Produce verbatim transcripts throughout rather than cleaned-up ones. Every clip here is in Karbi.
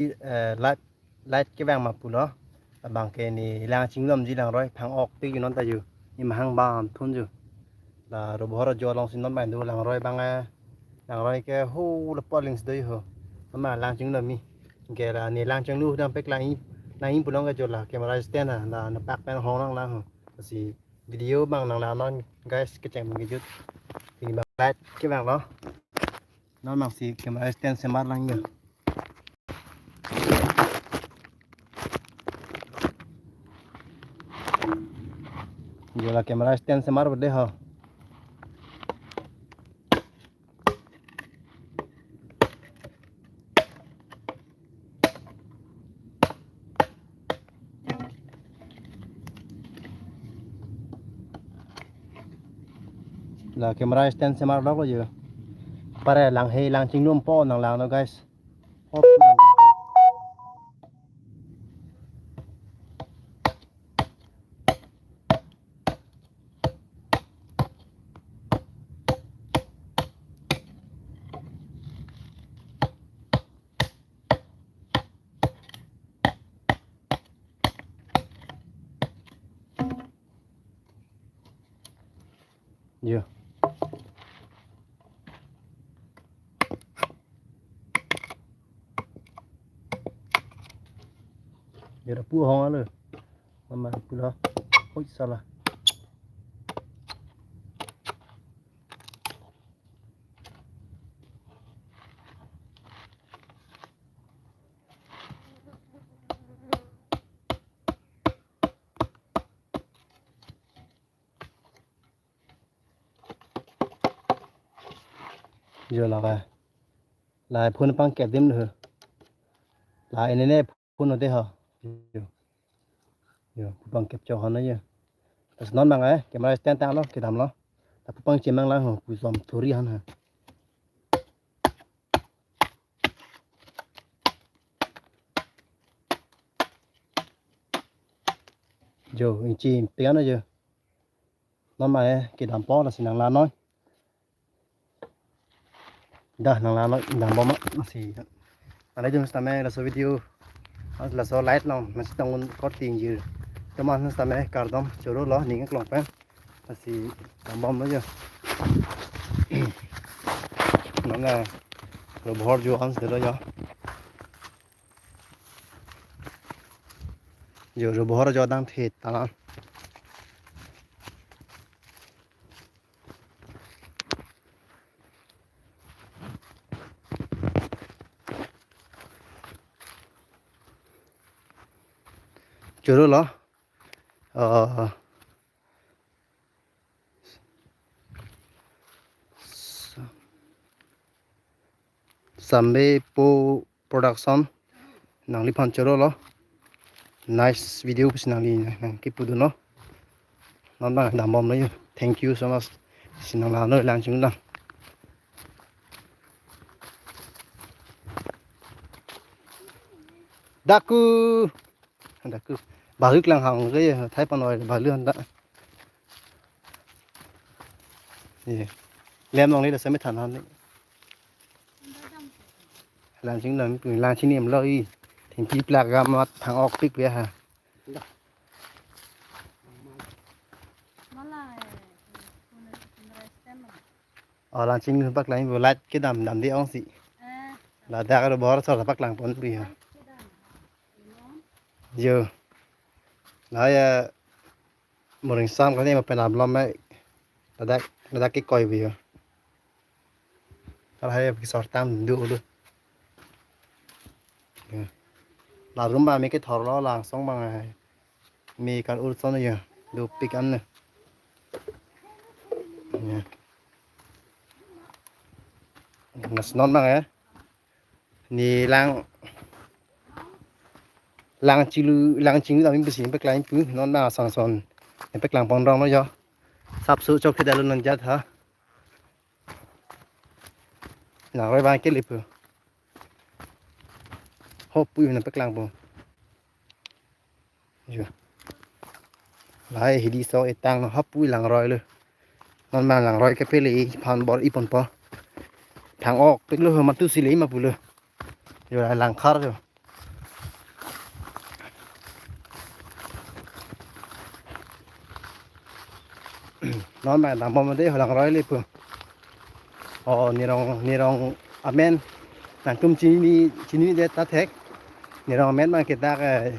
eh, light, light kevang ma pulo. Abang ke ne lang chinglu damji langroi, phang-ok te ju non ta ju. Ne mahang bam thun ju. La Robohor ajo alongsi non abang do langroi abang, eh, langroi ke ho lapu aling si do ho. Mama lang chinglu dam mi. Ke la ne lang chinglu dam pek lang i, lang i pulo ke jo la camera stand ha, la napak pen hong lang lang ho. Lasi video abang nang la non guys, kecheng abang kejut. Pini abang light kevanglo. Non abangsi camera stand semar lang jo. Jo la camera stand semar bede ho. La camera stand semar doklo jo. Pare lang he lang chinglu dampo nang langlo guys. Hop. Jo. Jo lapu hong alo. Mama pulo. Oi sala. Jo la ka. La phone pangkep adim lo. La ini ne phone de ho. Jo. Jo, pu pangkep chok hana jo. Lasi non abang eh, camera stand tanglo, kedamlo. Lapu pangchemang lang ho, pu som thuri han ha. Jo, inchi piano jo. Non abang eh, kedampo lasi nang la noi. Dah nang la noi, dambom lasi. Alai jum setame laso video. Laso light long, masih tanggun kot tingjir. Teman setame kardom, choro lo, ning klong pen. Lasi dambomlo jo. Mana Robohor ajo an selo jo. Jo Robohor ajo dang thit talan. Choro lo. Ah, Sambe Po Production nangliphan choro lo. Nice video pusi nangli nang kipudun lo. Non abang dambomlo jo. Thank you so much. Si nang la noi lang chinglu dam. Daku. Daku. Balu klang hang ke ya, thai panoi balu handa. Ye. Lem long ni la semi than han ni. Lang chinglu dam, lang chinglu damlo i. Thengpi plak gam mat phang-ok pik ya ha. Oh, lang chinglu paklang bo light kedam damde ongsi. Ladak Robohor asor paklang pon pi ha. Jo. La ya, muringsam kali ma penam lom mai. Ladak, ladak kekoi bi jo. Kala hai kisor tam do lo. Jo. La room abang me kethor lo, langsung abang hai. Me kan ur son jo. Dopik an ne. Jo. Lasi non abang ya. Ne lang, lang chinglu, lang chinglu dam pusi paklang pu, non abang asonson. Paklang pon rong lo jo. Sapso chok theda lo non jat ha. Langroi abang kele pu. Hop pu na paklang po. Jo. Lahai hidi so etang no hop pu langroi lo. Non abang langroi ke pele i phan bor-i ponpo. Phang-ok pik lo matu si le ma pulo. Jo la langkhar jo. Non abang dambom de, ho langroi le pu. O, nerong, nerong amen. Nangtum chini, chinidet ta thek. Nerong amen abang ke dak, eh,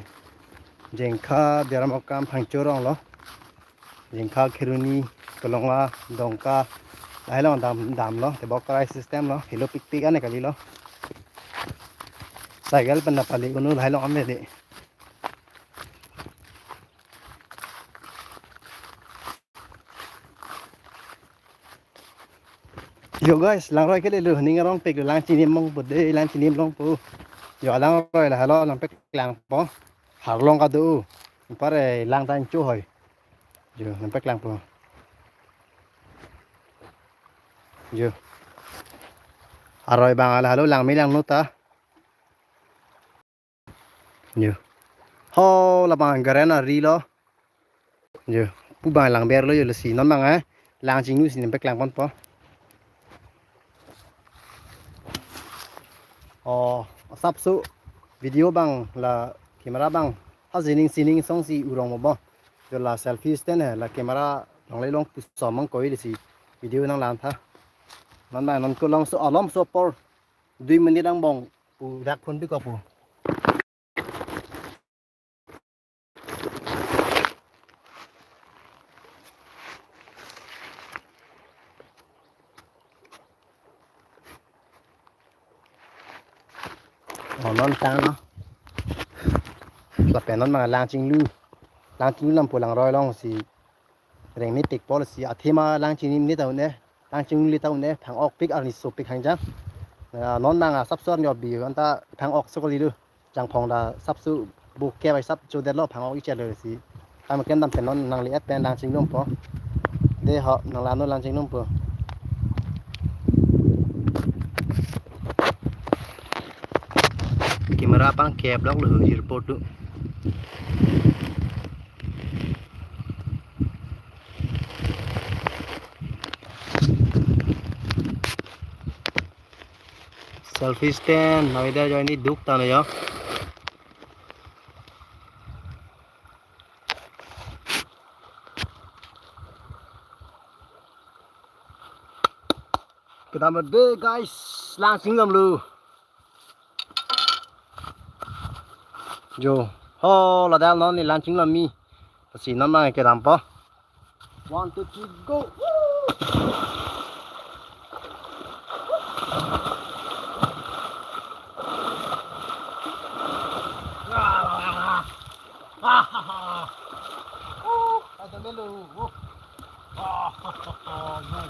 Jengkha, Deramokam, Phangcho arong lo. Jengkha, Kheroni, Kolonga, Dongka, lahai along dam, damlo, tebok karai system lo, helo pikpik ane kalilo. Cycle pen na pali unu lahai along amede. Yo guys, langroi ke delu, ning arong pek lang chini mong pu de, lang chini mong pu. Yo langroi lahelo, lang pek langpo. Harlong kado. Pare lang tan chu hoi. Yo, lang pek langpo. Yo. Aroi abang lahelo, langme langno ta. Yo. Ho, labang garen ari lo. Yo. Pu abang langberlo yo, lasi non abang, eh, lang chinglu si nempek langponpo. O, asapso video abang la camera abang ha jining sining song si urong mo bo. Yo la selfie stand he, la camera longle long puso mang koi, lasi video nanglang tha. Non abang non ko long so, alom so apor dui minute angbong pu dak phone pi ko pu. O, non tanglo. Lapen non abang lang chinglu. Lang chinglu lam pu langroi along si rengme pikpo, lasi athema lang chini mini ta un-e, lang chinglu ta un-e, phang-ok pik arni sopik hangjang. Ah, non abang asapso arni obi anta phang-ok so kalilo. Jangphong ta asapso bu ke bai sap chodetlo, phang-ok ichelo si. Kam ken dam pen non nangli-et pen lang chinglumpo. De ho, nang lano lang chinglumpo. Camera pangkep lok lo airport tu. Selfie stand, navidar join ni duk tane ya. Kedam de guys, lang chinglumlo. Jo, ho, ladak non ni lang chinglummi. Lasi non abang kedampo. One, two, three, go. Ah, ada melo. Oh. Ah, no.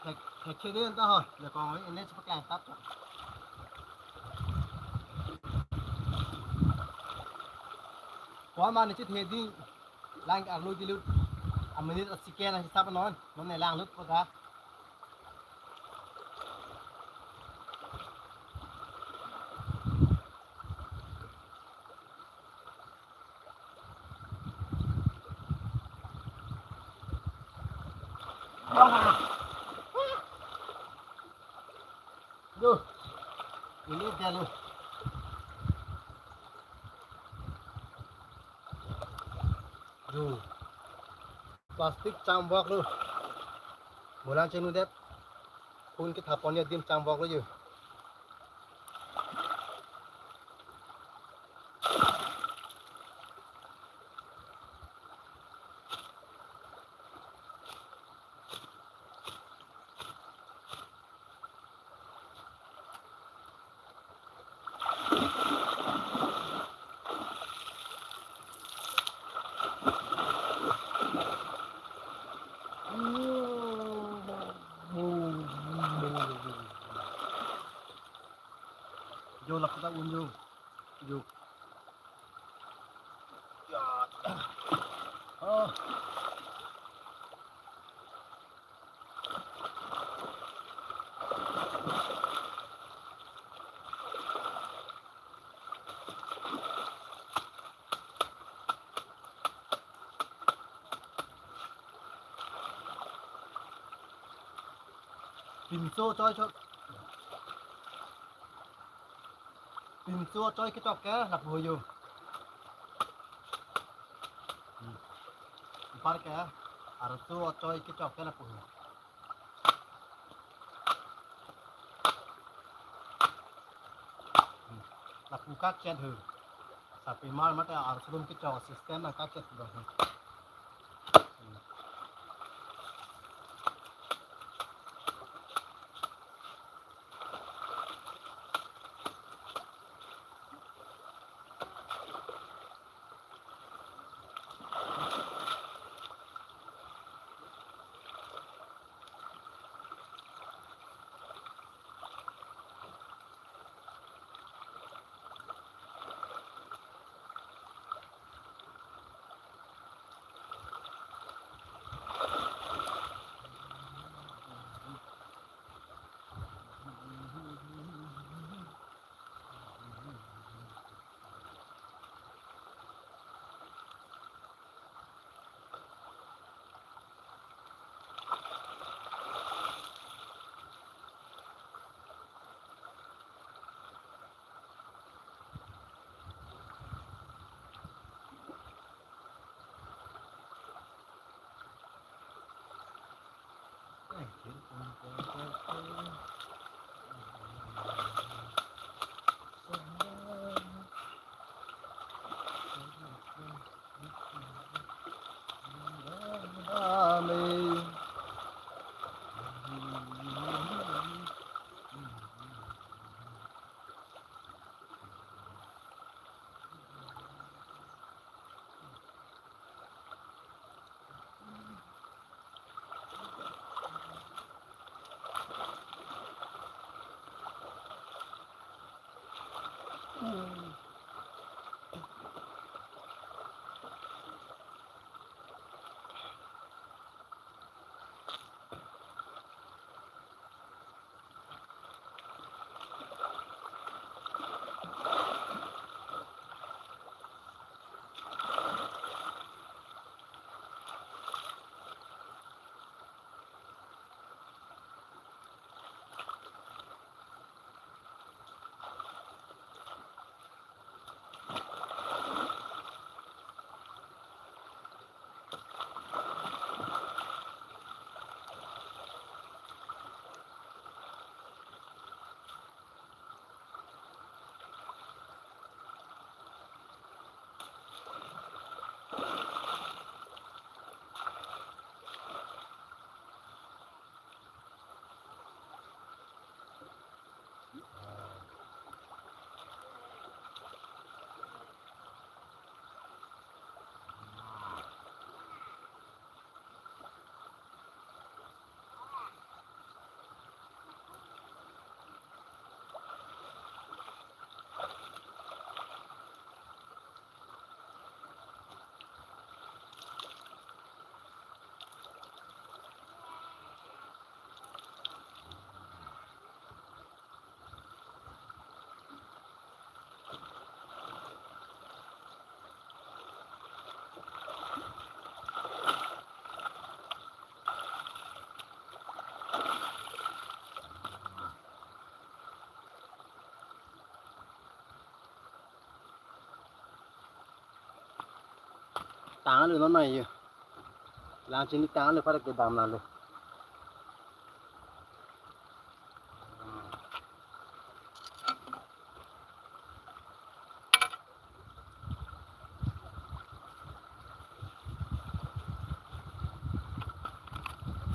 Thek, thek chedin ta ho, ya kong ini cepat langtap. Ko mane chethedi lang arlo dilut. Aminit asike na hisap non, non ne langlut ko ta. Duh. Ini dia lo. Duh. Plastic cham vok lo. Mo lang chengnudet. Phone kethap pon adim cham vok lo yo. Lapu ta un jo. Jo. Ya. Oh. Pinso choi choi. Pinso choi kechok ke lapu ho jo. Hmm. Anpar ke arso choi kechok ke lapu ho. Hmm. Lapu kakchet ho. Sapimar mate arso atum kechok system na kakchet ho. Tanglo non mai yo. Langchini tanglo, pada kedam nanglo.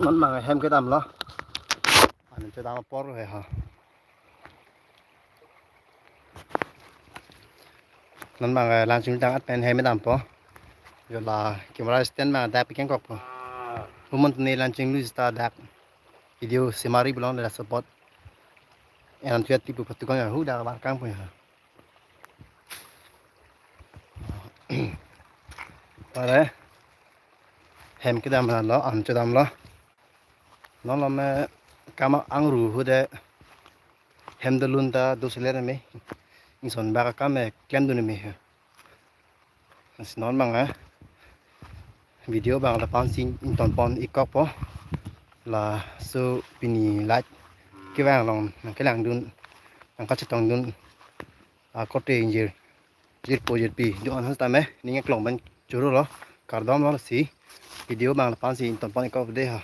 Non mang hem kedamlo. Anin chedam apor he ha. Non mang, eh, Langchini tang at pen hem dampo. Jo la camera stand mang dak pikeng kokpo. Humon tuni Langchini lu sita dak. Video simari belong da support. Enam chuat pipu patu kang ya, hu dak bar kang pu ya. Pare hem kedam lo, an chodam lo. Non lo me kam angru hu de hem dolun ta do seler me. Ingson bak akam me klemdun me he. Lasi non bang a video bang lapu-an si ingtonpon ik kokpo. Laso pini light kevang along nangkelangdun, nangkachetongdun akorte ingjir, jirpo jirpi do-an han sitame ning eklong pen choro lo, kardom lo. Lasi video bang lapu-an si ingtonpon ik kok de ha.